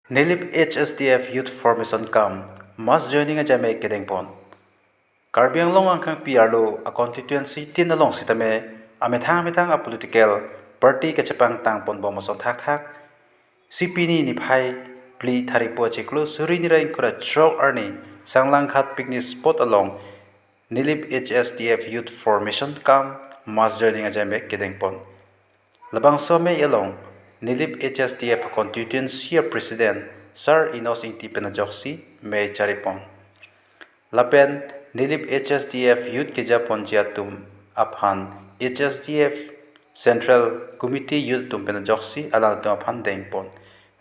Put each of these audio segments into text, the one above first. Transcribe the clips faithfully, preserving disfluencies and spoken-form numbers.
Nilip H S D F Youth Formation cum Mass Joining ajame kedengpon. Karbi Anglong angkangpi arlo a constituency tin along sitame amethang amethang a political party kachepangtangponbom ason thakthak si pini niphai phli tharikpo achiklo suri nira ingkoi ra throk arni Sanglanghat picnic spot along Nilip H S D F Youth Formation cum Mass Joining ajame kedengpon. Labangso amei along Nilip H S D F constituency a President Sar Enos Ingti pen ajoksi mei charipon. Lapen Nilip H S D F Youth kejaponji atum aphan H S D F Central Committee Youth atum pen ajoksi alangtum aphan dengpon.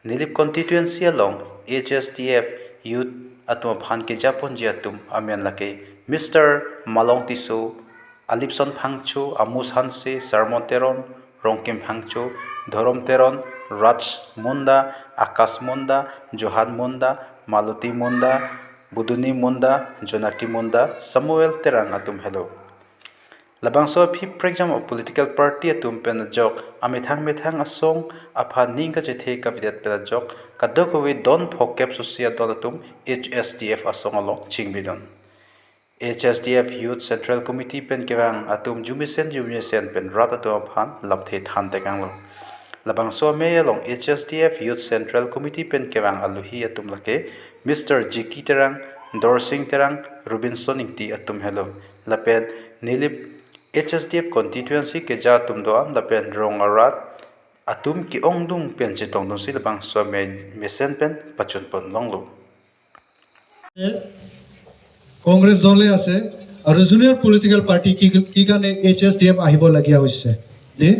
Nilip constituency along H S D F Youth atum aphan kejaponji atum amen lake Mister Malong Tisso, Alipson Phangcho, Amus Hanse, Sermon Teron, Rongkim Phangcho, Dhorom Teron, Raj Munda, Akash Munda, Johan Munda, Maloti Munda, Buduni Munda, Jonaki Munda, Samuel Terang atum helo. Labangso aphi prekjam a political party atum pen ajok amethang methang asong aphan ning kachethe kavedet pen ajok kadokave don phokep susi adon atum H S D F asong along chingbidun. H S D F Youth Central Committee pen kevang atum jumesen jumesen pen rat atum aphan lamthe than tekanglo. Labangso amei along H S D F Youth Central Committee pen kevang aluhi atum lake Mister J K Terang, Dorsing Terang, Robinson Ingti atum helo. Lapen Nilip H S D F constituency keja atum do-an lapen rong arat atum ke-ongdung pen chetongdunsi labangso amei mesen pen pachunpon longlo. Congress দলে আছে আৰু junior political party কি কি কাৰণে H S D F আহিব লগীয়া হৈছে? দে,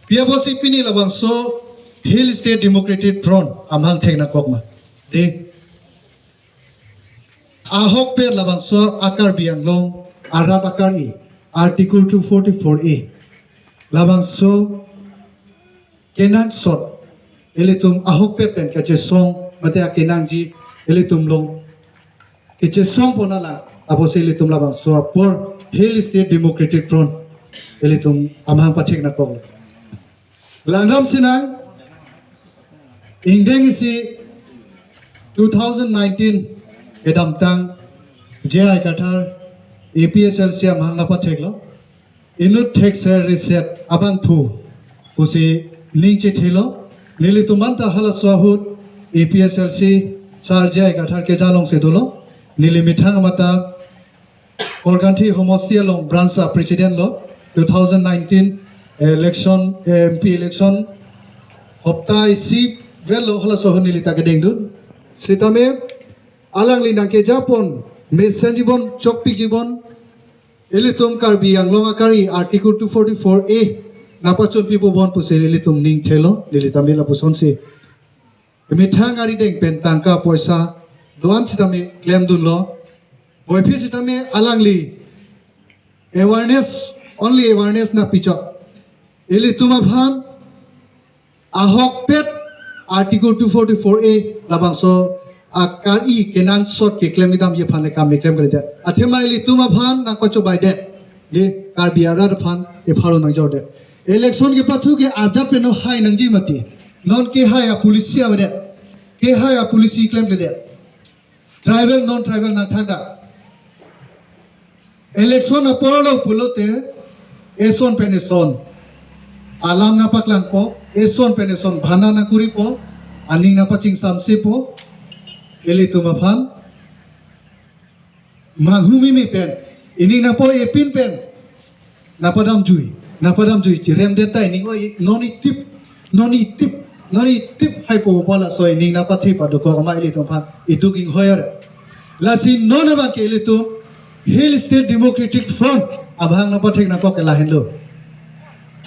পিয়াবচি পিনি লবাংচ' hill state democratic front amahang theknakokma? Dei, ahokpet labangso a Karbi Anglong arat akar-i Article two forty-four A labangso kenangsot ilitum ahokpet pen kachesong mate akenangji ilitum along kachesong pon alang apotsi ilitum labangso apor Hill State Democratic Front ilitum amahang patheknakok. Langram sinang ingdeng isi two thousand nineteen kedamtang J I Kathar A P H L C amahang napatheklo. Inut thekser riset abangphu pusi ning chethelo. Nelitum anta halaso ahut A P H L C Sar J I Kathar keja alongsi dolo. Neli methang amata Korkanthi homosti along branch a president lo. Two thousand nineteen election, M P election hopta isi vel lo halaso ahut neli ta kedengdun. Sitame alangli nangkejapon mesenjibon chokpikjibon ilitum Karbi Anglong akar-i Article two forty-four A napachunpi pubon pusi ilitum ning thelo, neli tame lapusonsi methang arideng pen tangka poisa do-an sitame klemdunlo. Boiphi sitame alangli awareness, only awareness nangpichot. Ilitum aphan ahokpet Article two forty-four A labangso akar-i kenangsot keklem kedamji aphan le kam keklem kalidet. Athema ilitum aphan nangpachobaidet. Dei, Karbi arat aphan epharo nangjordet. Election kepathu ke ajat pen no hai nangji mati. Non kehai a policy avedet. Kehai a policy klemkledet. Tribal non tribal nangthakdak. Election apor lo pulote eson pen eson alam nangpaklangpo, eson pen eson bhana nangkuripo, aning nangpachingsamsepo, ilitum aphan manghumimi pen, ining nangpo-epin pen, napadamjui, napadamjui chiremdet tai ning oi, non itip, non itip, non itip haipo bola soi ning nangpathe padokok ma ilitum aphan iduk inghoyar. Lasi non abang ke ilitum Hill State Democratic Front amahang nangpatheknakok ke lahenlo.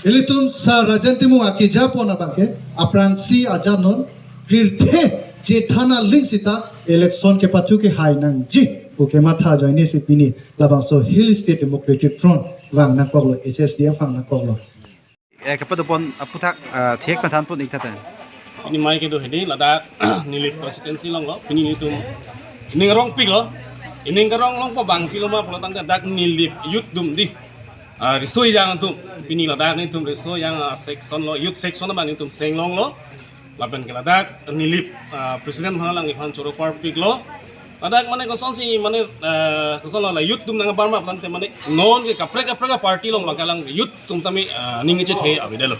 Ilitum Sar Rajen Timung akejapon abang ke aphrangsi ajat non pirthe je thana ling sita election kepathu ke hai nangji pu kematha ajoinesi pini labangso Hill State Democratic Front vangnakoklo, H S D F vangnakoklo. Eh, kepadopon aputhak, ah, thek pathanpon ik tata. Pini mai kedo hedi ladak Nilip constituency alonglo. Pini nelitum ining arongpiklo. Ining arong longpo bang pilo ma pulo tangte dak Nilip youth atum dei. Ah, riso ejang atum. Pini ladak nelitum riso ejang, ah, section lo, youth section abang nelitum senglonglo. Lapen ke ladak Nilip, ah, president aphan alangliphan choro parpiklo. Ladak mane kosonsi mane, ah, koson la youth atum nangbar ma aphrang te mane non ke kaprek kaprek a-party along bang ke alang youth atum tame, ah, ning chethe avedetlo.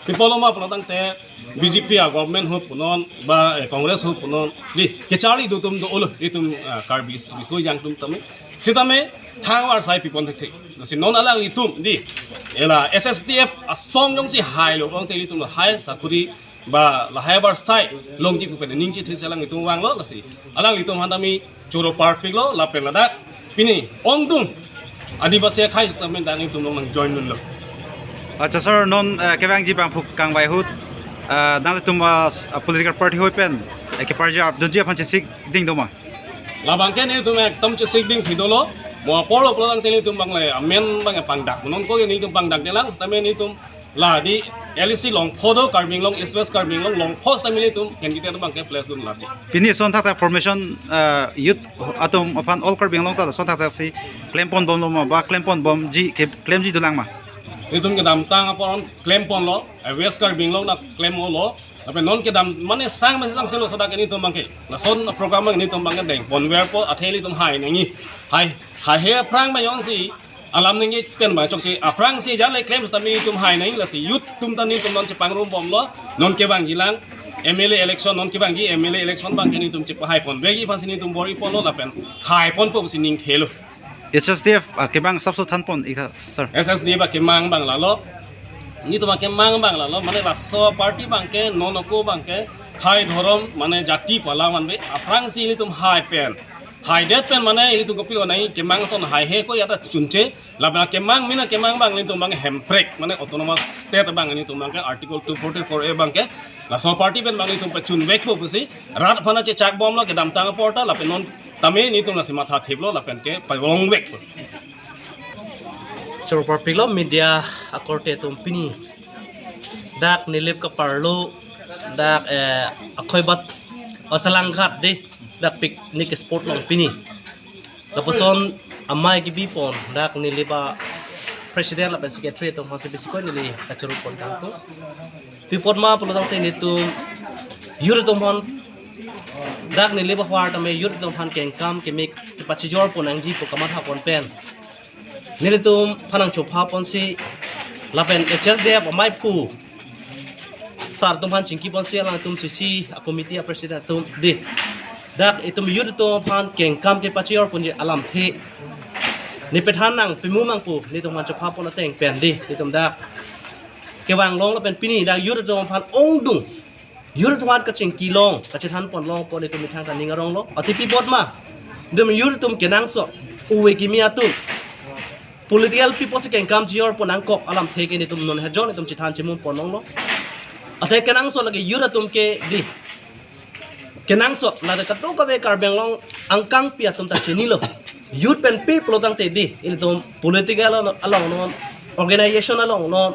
Pi apotlo ma aphrang tangte B J P a-government ho punon ba, eh, Congress ho punon, dei, kecharli do atum do-olo, itum, ah, Karbi Riso Jang atum tame. Sitame thangvarsai pipon thekthe. Lasi non alanglitum, dei, ela S S D F asong jongsi hailo aphrang te ilitum lahai sakuri ba lahai varsai longji pu pen ning chethe si alanglitum vanglo, lasi alanglitum aphan tame choro parpiklo. Lapen ladak pini ongdung Adivasi akhei sitame dak nelitum along nang join dunlo. Acha sir, non, eh, kevangji bangphu kangvai ahut, eh, nanglitum, eh, political party ahoi pen, eh, keparjap doji aphan chesik ding do ma? Labang ke nelitum ekdom chesik ding si dolo. Mo apor lo pulo tangte nelitum bang le amen bang pangdak. Mo non ko ke nelitum pangdakdelang, sitame nelitum la dei L A C Longpho do, Karbi Anglong, East West Karbi Anglong, Longpho sitame nelitum candidate bang ke place dun la dei. Pini son thakthak formation, eh, youth atum aphan all Karbi Anglong ta son thakthak si klempon bomlo ma ba klempon bomji ke klemji dolang ma? Nelitum kedamtang apor klempon lo, eh, West Karbi Anglong na klem-olo. Lapen non kedam mane sang mane sang selo sodak nelitum bang ke. Lason program bang nelitum bang ke dengponver po, athe nelitum hai nangji. Hai, haihe aphrang bang jongsi alam nangji pen bang chokche aphrangsi jale klem sitame nelitum hai nangji, lasi youth atum ta nelitum non chepangrum bomlo. Non kevangji lang M L A election, non kevangji M L A election bang ke nelitum chepahai ponvekji aphansi nelitum bor-iponlo lapen hai ponpo pusi ning thelo. H S D F, ah, kevang asapso thanpon ik tha, sir. H S D F akemang bang lalo. Nelitum akemang bang lalo. Mane laso party bang ke, non ako bang ke, khei dhorom, mane jati pu alam anve. Aphrangsi nelitum hai pen, haidet pen mane nelitum kopilo nangji, kemang ason haihe ko ya ta chunche. Lapen akemang, mena kemang bang nelitum bang hemprek, mane autonomous state bang nelitum bang ke Article two forty-four A bang ke. Laso party pen bang nelitum pachunvekpo pusi rat aphan chechak bomlo kedamtang apor ta, lapen non tame nelitum lasi matha thiplo lapen ke palongvekpo. Choro parpiklo media akorte atum pini. Dak Nilip kaparlo, dak, eh, Akhoibat, oh, Salanghat dei, dak picnic spot along pini. Lapuson amei kebipon, dak Nilip a-president lapen secretary atum aphansi besi koi neli kachoro pon tangtung. Pi apot ma pulo tangte nelitum youth atum aphan, dak Nilip ahor tame youth atum aphan kengkam keme kepachijor pon nangji pu kamatha pon pen nelitum aphan nangchopha ponsi lapen H S D F ameiphu sar atum aphan chingki ponsi alangtum C C a-committee a-president atum dei, dak itum youth atum aphan kengkam kepachijor ponji alamthe nepethan nangpimu mang pu nelitum aphan chopha pon ateng pen dei, itum dak kevang long lapen pini dak youth atum aphan ongdung, youth atum aphan kachingki long, kachethan pon long pu nelitum methang ta ning aronglo. Athe pi apot ma, itum youth atum kenangsot, ove kimi atum political people si kengkam chijor pon nangkok alamthe ke nelitum non hejon itum chethan chimum pon longlo. Athe kenangsot lake youth atum ke dei, kenangsot lake kadokave Karbi Anglong angkangpi atum ta chinilo. Youth pen pi pulo tangte dei, ilitum political along, along non, organization along non,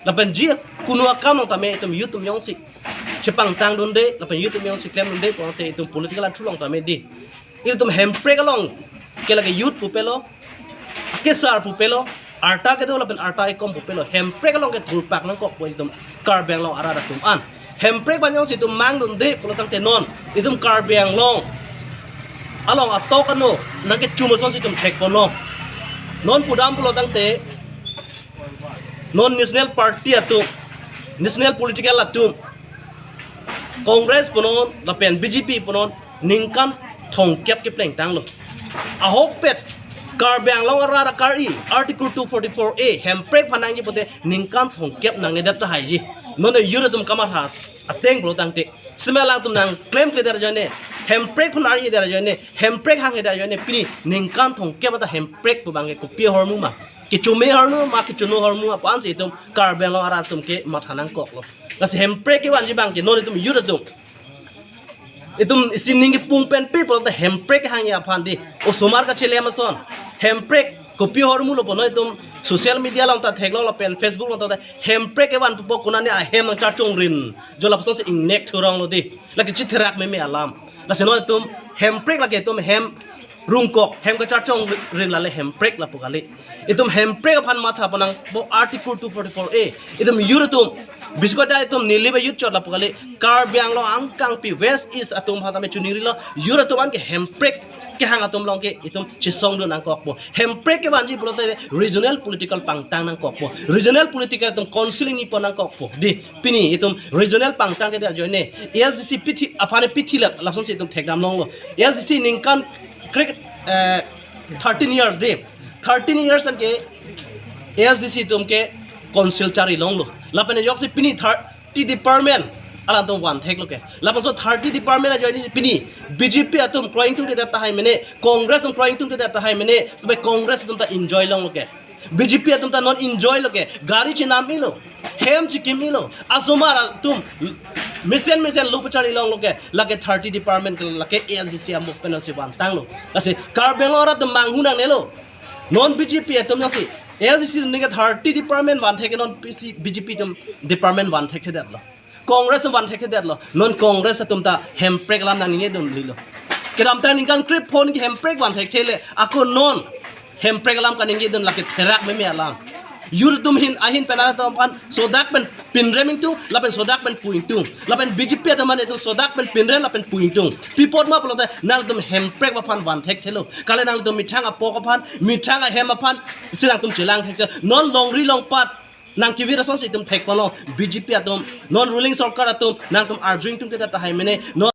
lapen jikunu akam along tame itum youth atum jongsi chepangtang dunde lapen youth atum jongsi klem dunde pulote itum political athu along tame dei, ilitum hemprek along ke lake youth pupelo, kesar pupelo, arta kedo lapen arta ekom pupelo, hemprek along ke thurpak nangkokpo itum Karbi Anglong arat atum an. Hemprek abang jongsi itum mang dunde pulo tangte non itum Karbi Anglong along atok ano nangkechum asonsi itum thekponlo. Non pudam pulo tangte non national party atum, national political atum, Congress punon lapen B J P punon ningkan thomkep kepleng tanglo. Ahokpet Karbi Anglong arat akari Article two forty-four A hemprek aphan nangji pute ningkan thomkep nangnedet tahai ji. Non youth atum kamatha ateng pulo tangte, sitame alangtum nangklemkledet ajoine, hemprek aphan arjedet ajoine, hemprek hanghedet ajoine pini ningkan thomkep ata hemprek pu bang ke kopi ahormu ma, kecho me ahormu ma, kechono ahormu ma pu ansi itum Karbi Anglong arat atum ke matha nangkoklo. Lasi hemprek kevanji bang ke non itum youth atum, itum isi ning kepung pen pi pulote hemprek hangji aphan dei. Osomar kachelem ason, hemprek kopi ahormulo pu non itum social media along ta theklonglo pen Facebook along ta hemprek kevan pupo, konane ahem nangchachongrin jo lapusonsi ingnek thuronglo dei. Lake chitherak meme alam. Lasi non itum hemprek lake itum hem rungkok, hem kacharchong rin lale hemprek lapu kali. Itum hemprek aphan matha pon nangpo, Article two forty-four A. Itum youth atum, biskot da itum neli ba youth chot lapu kali. Karbi Anglong angkangpi West East atum aphan tame chuningrilo, youth atum an ke hemprek kehang atum along ke itum chesongdun nangkokpo. Hemprek kevanji pulote regional political pangtang nangkokpo. Regional political atum counseling ni pon nangkokpo. Dei, pini itum regional pangtang kedet ajoine A S D C pithi aphan pithi lap lapsonsi itum thekdam longlo. A S D C ningkan kre-, eh, thirteen years dei. Thirteen years an ke A S D C atum ke council chari longlo. Lapen ajoksi pini thirty department alanglitum vantheklo ke. Lapuson thirty department ajoine pini B J P atum kroi ingtungkedet tahai mene, Congress atum kroi ingtungkedet tahai mene, sebagai Congress atum ta enjoy longlo ke. B J P atum ta non enjoy lo ke. Gari chenam-ilo, hem chikim-ilo, asomar atum mesen mesen lo pachari longlo ke. Lake thirty department ke lake A S D C a-movement si vantanglo. Lasi Karbi Anglong arat atum manghu nangnelo. Non B J P atum nangsi A S D C ningke thirty department vanthek, non P C, B J P atum department vanthekthedetlo. Congress atum vanthekthedetlo. Non Congress atum ta hemprek alam nangningjedunlo. Kedamtang ningkan krepho ke hemprek vanthekthele. Ako non hemprek alam kaningjedun lake therak meme alam. Youth atum ahin ahin pen atum aphan sodak pen pinrem ingtung, lapen sodak pen pu ingtung. Lapen B J P atum aphan itum sodak pen pinrem lapen pu ingtung. Pi apot ma pulote nangtum hemprek aphan vanthekthelo. Kali nangtum methang apok aphan, methang ahem aphan si nangtum chelang thekche. Non longri longpat nangkevir asonsi itum thekponlo. B J P atum, non ruling sorkar atum, nangtum arju ingtungkedet tahai mene, non